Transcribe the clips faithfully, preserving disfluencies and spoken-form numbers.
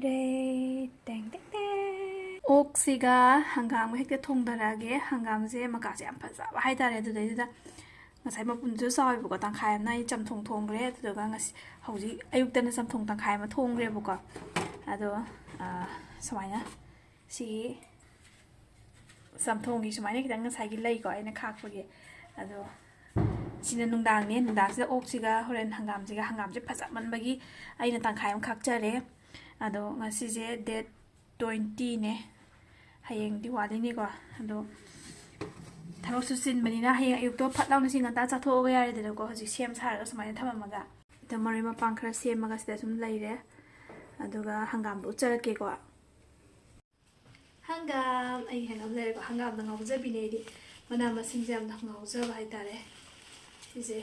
ꯂꯩꯔꯦ꯫ ꯇꯦꯡ ꯇꯦꯡ ꯇꯦꯡ꯫ ꯑꯣꯛꯁꯤꯒ ꯍꯪꯒꯥꯝꯒ ꯍꯦꯛꯇ ꯊꯣꯡꯗꯔꯛꯑꯒꯦ꯫ ꯍꯪꯒꯥꯝꯁꯦ ꯃꯀꯥꯁꯦ ꯌꯥꯝ ꯐꯖꯕ ꯍꯥꯏꯇꯥꯔꯦ꯫ ꯑꯗꯨꯗꯩꯗꯨꯗ ꯉꯁꯥꯏ ꯃꯄꯨꯟꯁꯨ ꯆꯥꯎꯋꯦꯕꯀꯣ, ꯇꯪꯈꯥꯏ ꯑꯃꯅ ꯑꯩ ꯆꯝꯊꯣꯡ ꯊꯣꯡꯈ꯭ꯔꯦ꯫ ꯑꯗꯨꯗꯨꯒ ꯉꯁꯤ, ꯍꯧꯖꯤꯛ ꯑꯌꯨꯛꯇꯅ ꯆꯝꯊꯣꯡ ꯇꯪꯈꯥꯏ ꯑꯃ ꯊꯣꯡꯈ꯭ꯔꯦꯕꯀꯣ꯫ ꯑꯗꯣ, ꯑ, ꯁꯨꯃꯥꯏꯅ ꯁꯤꯒꯤ ꯆꯝꯊꯣꯡꯒꯤ ꯁꯨꯃꯥꯏꯅ ꯈꯤꯇꯪ ꯉꯁꯥꯏꯒꯤ ꯂꯩꯀꯣ, ꯑꯩꯅ ꯈꯥꯛꯄꯒꯤ꯫ ꯑꯗꯣ ꯁꯤꯅ ꯅꯨꯡꯗꯥꯡꯅꯦ꯫ ꯅꯨꯡꯗꯥꯡꯁꯤꯗ ꯑꯣꯛꯁꯤꯒ ꯍꯣꯔꯦꯟ ꯍꯪꯒꯥꯝꯁꯤꯒ, ꯍꯪꯒꯥꯝꯁꯦ ꯐꯖꯃꯟꯕꯒꯤ ꯑꯩꯅ ꯇꯪꯈꯥꯏ ꯑꯃ ꯈꯥꯛꯆꯔꯦ꯫ ꯑꯗꯣ ꯉꯁꯤꯁꯦ date twenty ꯅꯦ, ꯍꯌꯦꯡ ꯗꯤꯋꯥꯂꯤꯅꯤꯀꯣ꯫ ꯑꯗꯣ ꯊꯕꯛꯁꯨ ꯆꯤꯟꯕꯅꯤꯅ ꯍꯌꯦꯡ ꯑꯌꯨꯛꯇꯣ ꯐꯠ ꯂꯥꯎꯅ ꯁꯤ ꯉꯟꯇꯥ ꯆꯥꯊꯣꯛꯑꯒ ꯌꯥꯔꯦꯗꯅꯀꯣ꯫ ꯍꯧꯖꯤꯛ ꯁꯦꯝ ꯁꯥꯔꯒ ꯁꯨꯃꯥꯏꯅ ꯊꯝꯃꯝꯃꯒ꯫ ꯑꯗꯣ ꯃꯔꯣꯏ ꯃꯄꯥꯡ ꯈꯔ ꯁꯦꯝꯃꯒ ꯁꯤꯗ ꯁꯨꯝ ꯂꯩꯔꯦ꯫ ꯑꯗꯨꯒ ꯍꯪꯒꯥꯝꯗꯣ ꯎꯠꯆꯔꯛꯀꯦꯀꯣ꯫ ꯍꯪꯒꯥꯝ, ꯑꯩꯒꯤ ꯍꯪꯒꯥꯝ ꯂꯩꯔꯦꯀꯣ꯫ ꯍꯪꯒꯥꯝꯗ ꯉꯥꯎꯖꯕꯤꯅꯦ ꯑꯩꯗꯤ꯫ ꯃꯅꯥ ꯃꯁꯤꯡꯁꯦ ꯌꯥꯝꯅ ꯉꯥꯎꯖꯕ ꯍꯥꯏꯇꯥꯔꯦ꯫ ꯁꯤꯁꯦ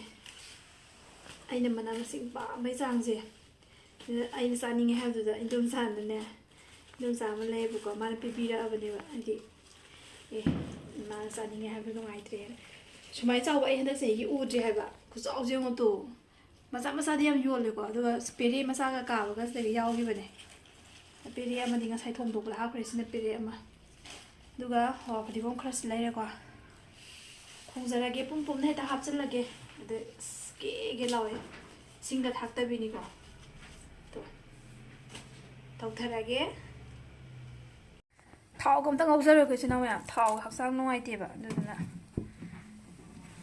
ꯑꯩꯅ ꯃꯅꯥ ꯃꯁꯤꯡ ꯄꯥꯝꯕꯩ ꯆꯥꯡꯁꯦ꯫ ꯑꯗꯨꯗ ꯑꯩꯅ ꯆꯥꯅꯤꯡꯉꯦ ꯍꯥꯏꯕꯗꯨꯗ ꯏꯟꯗꯣꯝꯆꯥꯅꯅꯦ, ꯏꯟꯗꯣꯝꯆꯥ ꯑꯃ ꯂꯩꯌꯦꯕꯀꯣ, ꯃꯥꯅ ꯄꯤꯕꯤꯔꯛꯑꯕꯅꯦꯕ꯫ ꯍꯥꯏꯗꯤ, ꯑꯦ, ꯃꯥꯅ ꯆꯥꯅꯤꯡꯉꯦ ꯍꯥꯏꯕꯗꯣ ꯅꯨꯡꯉꯥꯏꯇ꯭ꯔꯦꯅ꯫ ꯁꯨꯃꯥꯏꯅ ꯆꯥꯎꯕ ꯑꯩ ꯍꯟꯗꯛ ꯆꯍꯤꯒꯤ ꯎꯗ꯭ꯔꯤ ꯍꯥꯏꯕ꯫ ꯈꯨꯆꯥꯎꯁꯦ ꯌꯦꯡꯉꯣ ꯇꯨ꯫ ꯃꯆꯥ ꯃꯆꯥꯗꯤ ꯌꯥꯝ ꯌꯣꯜꯂꯦꯀꯣ, ꯑꯗꯨꯒ ꯄꯦꯔꯦ ꯃꯆꯥꯒ ꯀꯥꯕꯒ ꯁꯤꯗꯒꯤ ꯌꯥꯎꯈꯤꯕꯅꯦ꯫ ꯄꯦꯔꯦ ꯑꯃꯗꯤ ꯉꯁꯥꯏ ꯊꯣꯡꯗꯣꯛꯄꯗ ꯍꯥꯞꯈ꯭ꯔꯦ, ꯁꯤꯅ ꯄꯦꯔꯦ ꯑꯃ꯫ ꯑꯗꯨꯒ ꯍꯋꯥ ꯐꯗꯤꯒꯣꯝ ꯈꯔꯁꯨ ꯂꯩꯔꯦꯀꯣ꯫ ꯊꯣꯡꯖꯔꯒꯦ, ꯄꯨꯝ ꯄꯨꯝꯅ ꯍꯦꯛꯇ ꯍꯥꯞꯆꯤꯜꯂꯒꯦ꯫ ꯑꯗ ꯑꯁ, ꯒꯦ ꯒꯦ ꯂꯥꯎꯋꯦ꯫ ꯏꯁꯤꯡꯒ ꯊꯥꯛꯇꯕꯤꯅꯤꯀꯣ꯫ ꯇꯣ꯫ ꯇꯧꯊꯔꯒꯦ꯫ ꯊꯥꯎꯒ ꯑꯝꯇ ꯉꯧꯖꯔꯣꯏꯀꯣ, ꯏꯆꯤꯟ ꯏꯅꯥꯎ ꯃꯌꯥꯝ꯫ ꯊꯥꯎ ꯍꯛꯆꯥꯡ ꯅꯨꯡꯉꯥꯏꯇꯦꯕ, ꯑꯗꯨꯗꯨꯅ꯫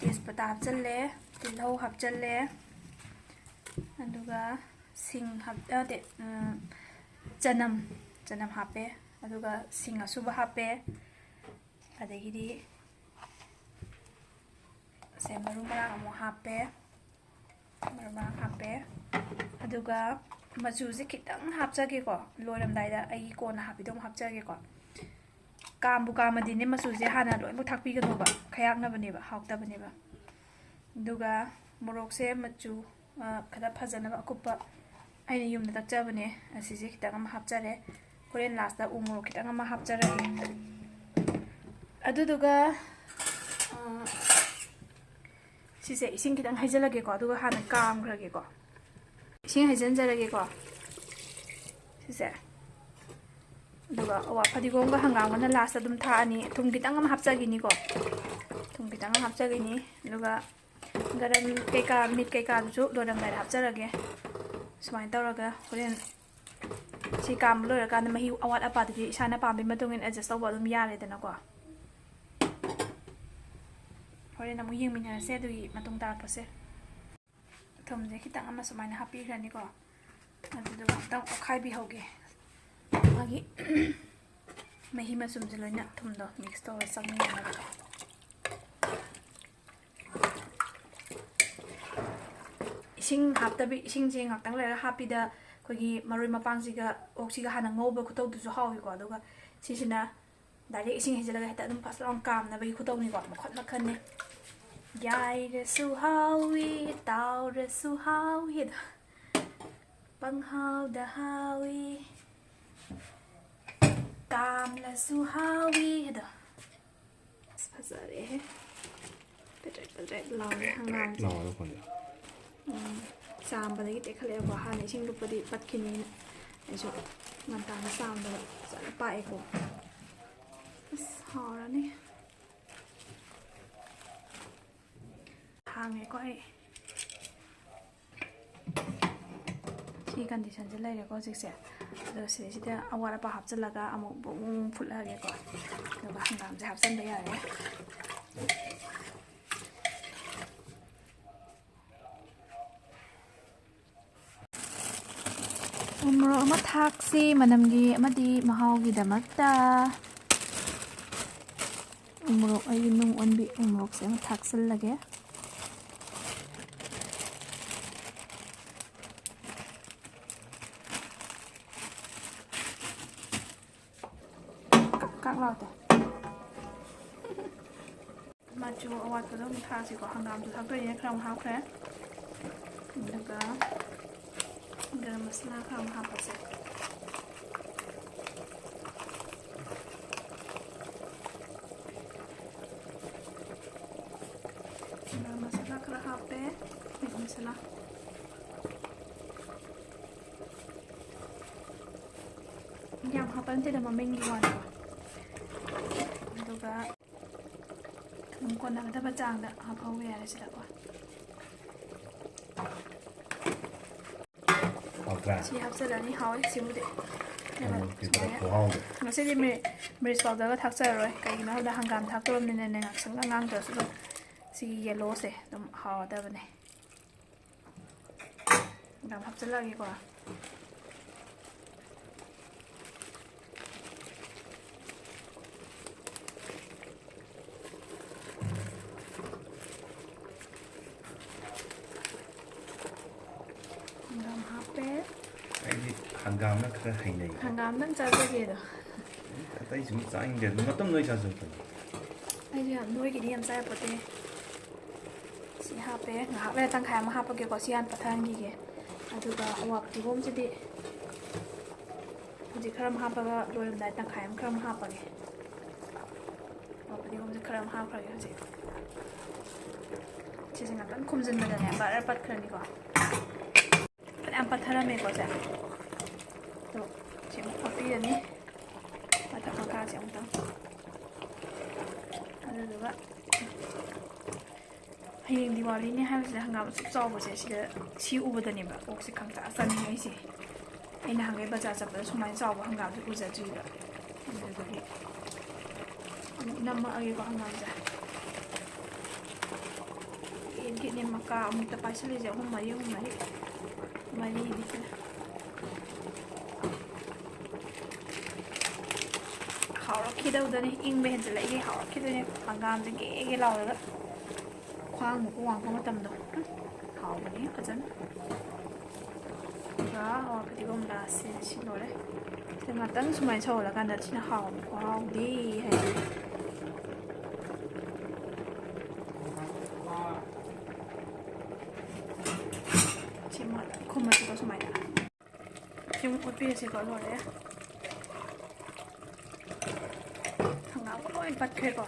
ꯇꯦꯖꯄꯇꯥ ꯍꯥꯞꯆꯜꯂꯦ, ꯇꯤꯜꯍꯧ ꯍꯥꯞꯆꯜꯂꯦ, ꯑꯗꯨꯒ ꯁꯤꯡ ꯍꯥꯞ-, ꯅꯠꯇꯦ, ꯎꯝ, ꯆꯅꯝ, ꯆꯅꯝ ꯍꯥꯞꯄꯦ, ꯑꯗꯨꯒ ꯁꯤꯡ ꯑꯁꯨꯕ ꯍꯥꯞꯄꯦ, ꯑꯗꯒꯤꯗꯤ ꯁꯦ ꯃꯔꯨ ꯃꯔꯥꯡ ꯑꯃꯨꯛ ꯍꯥꯞꯄꯦ, ꯃꯔꯨ ꯃꯔꯥꯡ ꯍꯥꯞꯄꯦ, ꯑꯗꯨꯒ ꯃꯆꯨꯁꯦ ꯈꯤꯇꯪ ꯍꯥꯞꯆꯒꯦꯀꯣ, ꯂꯣꯏꯔꯝꯗꯥꯏꯗ ꯑꯩꯒꯤ ꯀꯣꯟꯅ ꯍꯥꯞꯄꯤꯗꯣ ꯑꯃꯨꯛ ꯍꯥꯞꯆꯒꯦꯀꯣ꯫ ꯀꯥꯝꯕꯨ ꯀꯥꯝꯃꯗꯤꯅꯦ, ꯃꯆꯨꯁꯦ ꯍꯥꯟꯅ ꯂꯣꯏꯅꯃꯛ ꯊꯥꯛꯄꯤꯒꯅꯣꯕ, ꯈꯌꯥꯛꯅꯕꯅꯦꯕ, ꯍꯥꯎꯇꯕꯅꯦꯕ꯫ ꯑꯗꯨꯒ ꯃꯣꯔꯣꯛꯁꯦ ꯃꯆꯨ, ꯑ, ꯈꯔ ꯐꯖꯅꯕ ꯑꯀꯨꯞꯄ ꯑꯩꯅ ꯌꯨꯝꯗ ꯇꯛꯆꯕꯅꯦ, ꯑꯁꯤꯁꯦ ꯈꯤꯇꯪ ꯑꯃ ꯍꯥꯞꯆꯔꯦ꯫ ꯍꯣꯔꯦꯟ ꯂꯥꯁꯇ ꯎ ꯃꯣꯔꯣꯛ ꯈꯤꯇꯪ ꯑꯃ ꯍꯥꯞꯆꯔꯒꯦ꯫ ꯑꯗꯨꯗꯨꯒ, ꯑ, ꯁꯤꯁꯦ ꯏꯁꯤꯡ ꯈꯤꯇꯪ ꯍꯩꯖꯤꯜꯂꯒꯦꯀꯣ, ꯑꯗꯨꯒ ꯍꯥꯟꯅ ꯀꯥꯝꯈ꯭ꯔꯒꯦꯀꯣ꯫ ꯏꯁꯤꯡ ꯍꯩꯖꯤꯟꯖꯔꯒꯦꯀꯣ꯫ ꯁꯤꯁꯦ꯫ ꯑꯗꯨꯒ ꯑꯋꯥ ꯐꯗꯤꯒꯣꯝꯒ ꯍꯪꯒꯥꯝꯒꯅ ꯂꯥꯁꯇ ꯑꯗꯨꯝ ꯊꯥꯛꯑꯅꯤ꯫ ꯊꯨꯝ ꯈꯤꯇꯪ ꯑꯃ ꯍꯥꯞꯆꯈꯤꯅꯤꯀꯣ꯫ ꯊꯨꯝ ꯈꯤꯇꯪ ꯑꯃ ꯍꯥꯞꯆꯈꯤꯅꯤ꯫ ꯑꯗꯨꯒ ꯒꯔꯝ ꯀꯩꯀꯥ, ꯃꯤꯠ ꯀꯩꯀꯥꯗꯨꯁꯨ ꯂꯣꯏꯔꯝꯗꯥꯏꯗ ꯍꯥꯞꯆꯔꯒꯦ꯫ ꯁꯨꯃꯥꯏꯅ ꯇꯧꯔꯒ ꯍꯣꯔꯦꯟ ꯁꯤ ꯀꯥꯝꯕ ꯂꯣꯏꯔꯀꯥꯟꯗ ꯃꯍꯤ ꯑꯋꯥꯠ ꯑꯄꯥꯗꯨꯗꯤ ꯏꯁꯥꯅ ꯄꯥꯝꯕꯩ ꯃꯇꯨꯡ ꯏꯟꯅ ꯑꯦꯗꯖꯁ ꯇꯧꯕ ꯑꯗꯨꯝ ꯌꯥꯔꯦꯗꯅꯀꯣ꯫ ꯍꯣꯔꯦꯟ ꯑꯃꯨꯛ ꯌꯦꯡꯃꯤꯟꯅꯔꯁꯦ ꯑꯗꯨꯒꯤ ꯃꯇꯨꯡ ꯇꯥꯔꯛꯄꯁꯦ꯫ ꯊꯨꯝꯁꯦ ꯈꯤꯇꯪ ꯑꯃ ꯁꯨꯃꯥꯏꯅ ꯍꯥꯞꯄꯤꯈ꯭ꯔꯅꯤꯀꯣ꯫ ꯑꯗꯨꯗꯨꯒ ꯑꯝꯇꯪ ꯑꯣꯠꯈꯥꯏꯕꯤꯍꯧꯒꯦ꯫ ꯃꯥꯒꯤ ꯃꯍꯤ ꯃꯆꯨꯝꯁꯦ ꯂꯣꯏꯅ ꯊꯨꯝꯗꯣ ꯃꯤꯛꯁ ꯇꯧꯔ ꯆꯪꯃꯤꯟꯅꯅꯕꯀꯣ꯫ ꯏꯁꯤꯡ ꯍꯥꯞꯇꯕꯤ, ꯏꯁꯤꯡꯁꯦ ꯉꯥꯛꯇꯪ ꯂꯩꯔꯒ ꯍꯥꯞꯄꯤꯗ ꯑꯩꯈꯣꯏꯒꯤ ꯃꯔꯣꯏ ꯃꯄꯥꯡꯁꯤꯒ ꯑꯣꯛꯁꯤꯒ ꯍꯥꯟꯅ ꯉꯧꯕ ꯈꯨꯇꯧꯗꯨꯁꯨ ꯍꯥꯎꯏꯀꯣ꯫ ꯑꯗꯨꯒ ꯁꯤꯁꯤꯅ ꯗꯥꯏꯔꯦꯛ ꯏꯁꯤꯡ ꯍꯩꯖꯤꯜꯂꯒ ꯍꯦꯛꯇ ꯑꯗꯨꯝ ꯐꯠ ꯂꯥꯎꯅ ꯀꯥꯝꯅꯕꯒꯤ ꯈꯨꯇꯧꯅꯤꯀꯣ꯫ ꯃꯈꯜ ꯃꯈꯜꯅꯤ꯫ ꯌꯥꯏꯔꯁꯨ ꯍꯥꯎꯏ, ꯇꯥꯎꯔꯁꯨ ꯍꯥꯎꯏ ꯑꯗꯣ꯫ ꯄꯪꯍꯥꯎꯗ ꯍꯥꯎꯏ, ꯀꯥꯝꯂꯁꯨ ꯍꯥꯎꯏ ꯑꯗꯣ꯫ ꯑꯁ, ꯐꯖꯔꯦꯍꯦ꯫ ꯄꯦꯗ꯭ꯔꯦꯛ ꯄꯦꯗ꯭ꯔꯦꯛ ꯂꯥꯎꯔꯦ ꯍꯪꯒꯥꯝꯁꯦ꯫ ꯂꯥꯎꯔꯦ ꯃꯈꯣꯟꯁꯦ꯫ ꯎꯝ, ꯆꯥꯝꯕꯗꯒꯤ ꯇꯦꯛꯈꯠꯂꯛꯑꯦꯕꯀꯣ꯫ ꯍꯥꯟꯅ ꯏꯁꯤꯡ ꯂꯨꯞꯄꯗꯤ ꯄꯠꯈꯤꯅꯤꯅ ꯑꯩꯁꯨ ꯉꯟꯇꯥꯅ ꯆꯥꯝꯕꯗ ꯐꯖꯅ ꯄꯥꯛꯑꯦꯀꯣ꯫ ꯑꯁ, ꯍꯥꯎꯔꯅꯤ꯫ ꯍꯥꯡꯉꯦꯀꯣ ꯑꯩ꯫ ꯁꯤ ꯀꯟꯗꯤꯁꯟꯁꯦ ꯂꯩꯔꯦꯀꯣ ꯍꯧꯖꯤꯛꯁꯦ꯫ ꯑꯗꯣ ꯁꯤꯗꯩꯁꯤꯗ ꯑꯋꯥꯠ ꯑꯄꯥ ꯍꯥꯞꯆꯤꯜꯂꯒ ꯑꯃꯨꯛ ꯕꯨꯡ ꯕꯨꯡ ꯐꯨꯠꯂꯛꯑꯒꯦꯀꯣ꯫ ꯑꯗꯨꯒ ꯍꯪꯒꯥꯝꯁꯦ ꯍꯥꯞꯆꯤꯟꯕ ꯌꯥꯔꯦ꯫ ꯎꯃꯣꯔꯣꯛ ꯑꯃ ꯊꯥꯛꯁꯤ, ꯃꯅꯝꯒꯤ ꯑꯃꯗꯤ ꯃꯍꯥꯎꯒꯤꯗꯃꯛꯇ꯫ ꯎꯃꯣꯔꯣꯛ, ꯑꯩꯒꯤ ꯅꯨꯡ ꯑꯣꯟꯕꯤ ꯎꯃꯣꯔꯣꯛꯁꯦ ꯑꯃ ꯊꯥꯛꯆꯤꯜꯂꯒꯦ꯫ ꯀꯛ ꯀꯛ ꯂꯥꯎꯗꯦ꯫ ꯃꯆꯨ ꯑꯋꯥꯠꯄꯗꯣ ꯑꯃꯨꯛ ꯊꯥꯛꯑꯁꯤꯀꯣ꯫ ꯍꯪꯒꯥꯝꯁꯨ ꯊꯥꯛꯇꯣꯏꯅꯤꯅ ꯈꯔ ꯑꯃꯨꯛ ꯍꯥꯞꯈ꯭ꯔꯦ꯫ ꯑꯗꯨꯒ ꯒꯔꯝ ꯃꯁꯥꯂꯥ ꯈꯔ ꯑꯃꯨꯛ ꯍꯥꯞꯄꯁꯦ꯫ ꯒꯔꯝ ꯃꯁꯥꯂꯥ ꯈꯔ ꯍꯥꯞꯄꯦ꯫ ꯃꯤꯠ ꯃꯁꯥꯂꯥ꯫ ꯌꯥꯝ ꯍꯥꯞꯄ ꯅꯠꯇꯦꯗ, ꯃꯃꯤꯡꯒꯤ ꯋꯥꯅꯤꯀꯣ꯫ ꯑꯗꯨꯒ ꯑꯗꯨꯝ ꯀꯣꯟꯅꯒꯗꯕ ꯆꯥꯡꯗ ꯍꯥꯞꯍꯧꯕ ꯌꯥꯔꯦ ꯁꯤꯗꯀꯣ꯫ ꯍꯥꯎꯇ꯭ꯔꯥ? ꯁꯤ ꯍꯥꯞꯆꯤꯜꯂꯅꯤ, ꯍꯥꯎꯋꯦ ꯁꯤꯕꯨꯗꯤ꯫ ꯀꯩꯅꯣ, ꯁꯤ ꯁꯨꯃꯥꯏꯅ꯫ ꯈꯨꯍꯥꯎꯗꯣ꯫ ꯉꯁꯤꯗꯤ ꯃꯤ-, ꯃꯤꯔꯆ ꯄꯥꯎꯗꯔꯒ ꯊꯥꯛꯆꯔꯔꯣꯏ, ꯀꯩꯒꯤꯅꯣ ꯍꯥꯏꯕꯗ ꯍꯪꯒꯥꯝ ꯊꯥꯛꯇꯣꯔꯕꯅꯤꯅꯅꯦ, ꯉꯥꯡꯁꯪꯒ ꯉꯥꯡꯗ꯭ꯔꯁꯨ ꯑꯗꯨꯝ ꯁꯤꯒꯤ ꯌꯦꯂꯣꯁꯦ ꯑꯗꯨꯝ ꯍꯥꯎꯔꯗꯕꯅꯦ꯫ ꯍꯪꯒꯥꯝ ꯍꯥꯞꯆꯤꯜꯂꯛꯑꯒꯦꯀꯣ꯫ ꯍꯪꯒꯥꯝ ꯍꯥꯞꯄꯦ꯫ ꯑꯩꯗꯤ ꯍꯪꯒꯥꯝꯅ ꯈꯔ ꯍꯩꯅꯩ꯫ ꯍꯪꯒꯥꯝꯗꯪ ꯆꯥꯖꯒꯦꯗꯣ꯫ ꯑꯇꯩ ꯁꯨꯝ ꯆꯥꯅꯤꯡꯗꯦ, ꯑꯗꯨꯝ ꯃꯇꯝ ꯂꯣꯏ ꯆꯥꯖꯧ ꯀꯩꯅꯣ꯫ ꯑꯩꯁꯨ ꯌꯥꯝ ꯅꯣꯏꯒꯤꯗꯤ ꯌꯥꯝ ꯆꯥ ꯌꯥꯄꯣꯠꯇꯦ꯫ ꯁꯤ ꯍꯥꯞꯄꯦ꯫ ꯉꯥꯏꯍꯥꯛ ꯂꯩꯔ ꯇꯪꯈꯥꯏ ꯑꯃ ꯍꯥꯞꯄꯒꯦꯀꯣ꯫ ꯁꯤ ꯍꯥꯟꯅ ꯄꯠꯊꯍꯟꯈꯤꯒꯦ꯫ ꯑꯗꯨꯒ ꯍꯋꯥ ꯐꯗꯤꯒꯣꯝꯁꯤꯗꯤ ꯍꯧꯖꯤꯛ ꯈꯔ ꯑꯃ ꯍꯥꯞꯄꯒ ꯂꯣꯏꯔꯝꯗꯥꯏ ꯇꯪꯈꯥꯏ ꯑꯃ ꯈꯔ ꯑꯃ ꯍꯥꯞꯄꯒꯦ꯫ ꯍꯋꯥ ꯐꯗꯤꯒꯣꯝꯁꯦ ꯈꯔ ꯑꯃ ꯍꯥꯞꯈ꯭ꯔꯒꯦ ꯍꯧꯖꯤꯛ꯫ ꯁꯤꯁꯦ ꯉꯥꯛꯇꯪ ꯈꯨꯝꯖꯤꯟꯕꯗꯅꯦ ꯕꯔ ꯄꯠꯈ꯭ꯔꯅꯤꯀꯣ꯫ ꯐꯅꯌꯥꯝ ꯄꯠꯊꯔꯝꯃꯦꯀꯣ ꯁꯦ꯫ ꯑꯗꯣ ꯁꯤ ꯑꯃꯨꯛ ꯐꯣꯠꯄꯤꯔꯅꯤ꯫ ꯃꯊꯛ ꯃꯈꯥꯁꯦ ꯑꯃꯨꯛꯇꯪ꯫ ꯑꯗꯨꯗꯨꯒ ꯍꯌꯦꯡ ꯗꯤꯋꯥꯂꯤꯅꯦ ꯍꯥꯏꯕꯁꯤꯗ ꯍꯪꯒꯥꯝ ꯑꯁꯨꯛ ꯆꯥꯎꯕꯁꯦ ꯁꯤꯗ, ꯁꯤ ꯎꯕꯗꯅꯦꯕ ꯑꯣꯛꯁꯦ ꯈꯪꯆꯥ ꯆꯥꯅꯤꯡꯉꯛꯏꯁꯦ꯫ ꯑꯩꯅ ꯍꯪꯒꯩ ꯕꯖꯥꯔ ꯆꯠꯄꯗ ꯁꯨꯃꯥꯏꯅ ꯆꯥꯎꯕ ꯍꯪꯒꯥꯝꯁꯦ ꯎꯖꯗ꯭ꯔꯤꯕ꯫ ꯑꯗꯨꯗꯨꯒꯤ ꯑꯃꯨꯛ ꯅꯝꯃꯛꯑꯒꯦꯀꯣ ꯍꯪꯒꯥꯝꯁꯦ꯫ ꯌꯦꯟꯒꯤꯅꯦ ꯃꯀꯥ ꯑꯃꯨꯛꯇ ꯄꯥꯏꯁꯤꯜꯂꯤꯁꯦ ꯑꯍꯨꯝ ꯃꯔꯤ, ꯑꯍꯨꯝ ꯃꯔꯤ, ꯃꯔꯤꯅꯤ ꯁꯤꯅ꯫ ꯍꯥꯎꯔꯛꯈꯤꯗꯧꯗꯅꯤ, ꯏꯪꯕ ꯍꯦꯟꯖꯜꯂꯛꯏ, ꯍꯥꯎꯔꯛꯈꯤꯗꯣꯏꯅꯦ꯫ ꯍꯪꯒꯥꯝꯁꯦ ꯒꯦ ꯒꯦ ꯂꯥꯎꯔꯒ ꯈ꯭ꯋꯥꯡ ꯃꯨꯛꯀ ꯋꯥꯡꯕ ꯃꯇꯝꯗꯣ꯫ ꯎꯝ, ꯍꯥꯎꯕꯅꯤ ꯐꯖꯅ꯫ ꯑꯗꯨꯒ ꯍꯋꯥ ꯐꯗꯤꯒꯣꯝ ꯂꯥꯁꯁꯦ ꯁꯤ ꯂꯣꯏꯔꯦ꯫ ꯁꯤꯗ ꯉꯥꯛꯇꯪ ꯁꯨꯃꯥꯏꯅ ꯁꯧꯍꯜꯂꯀꯥꯟꯗ ꯁꯤꯅ ꯍꯥꯎꯕ ꯈꯨꯍꯥꯎꯗꯤ ꯍꯥꯏꯗꯤ꯫ ꯁꯤ ꯉꯥꯛꯇꯪ ꯈꯨꯝꯃꯁꯤꯀꯣ ꯁꯨꯃꯥꯏꯅ꯫ ꯁꯤ ꯑꯃꯨꯛ ꯑꯣꯠꯄꯤꯔꯁꯤꯀꯣ, ꯂꯣꯏꯔꯦ꯫ ꯍꯪꯒꯥꯝꯒ ꯂꯣꯏ ꯄꯠꯈ꯭ꯔꯦꯀꯣ꯫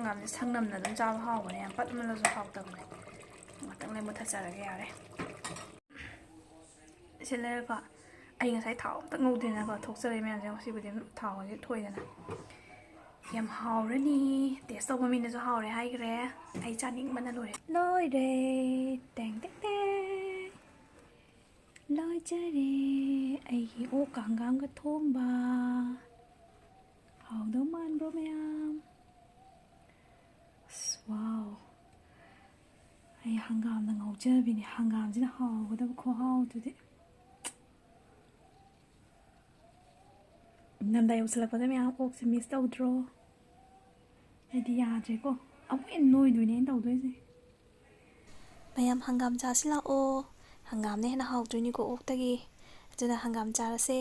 ꯍꯪꯒꯥꯝꯁꯦ ꯁꯪꯅꯝꯅ ꯑꯗꯨꯝ ꯆꯥꯕ ꯍꯥꯎꯕꯅꯦ, ꯌꯥꯝ ꯄꯠꯃꯜꯂꯁꯨ ꯍꯥꯎꯇꯕꯅꯦ꯫ ꯉꯥꯛꯇꯪ ꯂꯩ ꯃꯨꯠꯊꯠꯆꯔꯒꯦ ꯌꯥꯔꯦ꯫ ꯁꯤ ꯂꯩꯔꯒ ꯑꯩ ꯉꯁꯥꯏ ꯊꯥꯎ ꯑꯝꯇ ꯉꯧꯗꯦꯅꯀꯣ, ꯊꯣꯛꯆꯔꯛꯏ ꯃꯌꯥꯝꯁꯦ꯫ ꯉꯁꯤꯕꯨꯗꯤ ꯑꯗꯨꯝ ꯊꯥꯎꯁꯦ ꯊꯣꯛꯏꯗꯅ꯫ ꯌꯥꯝ ꯍꯥꯎꯔꯅꯤ꯫ Taste ꯇꯧꯕ ꯃꯤꯅꯁꯨ ꯍꯥꯎꯔꯦ ꯍꯥꯏꯈ꯭ꯔꯦ꯫ ꯑꯩ ꯆꯥꯅꯤꯡꯕꯅ ꯂꯣꯏꯔꯦ꯫ ꯂꯣꯏꯔꯦ꯫ ꯇꯦꯡ ꯇꯦꯡ ꯇꯦꯡ꯫ ꯂꯣꯏꯖꯔꯦ ꯑꯩꯒꯤ ꯑꯣꯛꯀ ꯍꯪꯒꯥꯝꯒ ꯊꯣꯡꯕ꯫ ꯍꯥꯎꯗꯧ ꯃꯥꯟꯕ꯭ꯔꯣ ꯃꯌꯥꯝ? ꯑꯁ, wow! ꯑꯩ ꯍꯪꯒꯥꯝꯅ ꯉꯥꯎꯖꯕꯤꯅꯦ꯫ ꯍꯪꯒꯥꯝꯁꯤꯅ ꯍꯥꯎꯒꯗꯕ ꯈꯨꯍꯥꯎꯗꯨꯗꯤ꯫ ꯏꯪꯊꯝꯊꯥ ꯌꯧꯁꯤꯜꯂꯛꯄꯗ ꯃꯌꯥꯝ ꯑꯣꯛꯁꯦ miss ꯇꯧꯗ꯭ꯔꯣ? ꯑꯩꯗꯤ ꯌꯥꯗ꯭ꯔꯦꯀꯣ꯫ ꯑꯃꯨꯛ ꯍꯦꯟꯅ ꯅꯣꯏꯗꯣꯏꯅꯦ ꯑꯩꯅ ꯇꯧꯗꯣꯏꯁꯦ꯫ ꯃꯌꯥꯝ ꯍꯪꯒꯥꯝ ꯆꯥꯁꯤ ꯂꯥꯛꯑꯣ꯫ ꯍꯪꯒꯥꯝꯅ ꯍꯦꯟꯅ ꯍꯥꯎꯗꯣꯏꯅꯤꯀꯣ ꯑꯣꯛꯇꯒꯤ꯫ ꯑꯗꯨꯅ ꯍꯪꯒꯥꯝ ꯆꯥꯔꯁꯦ꯫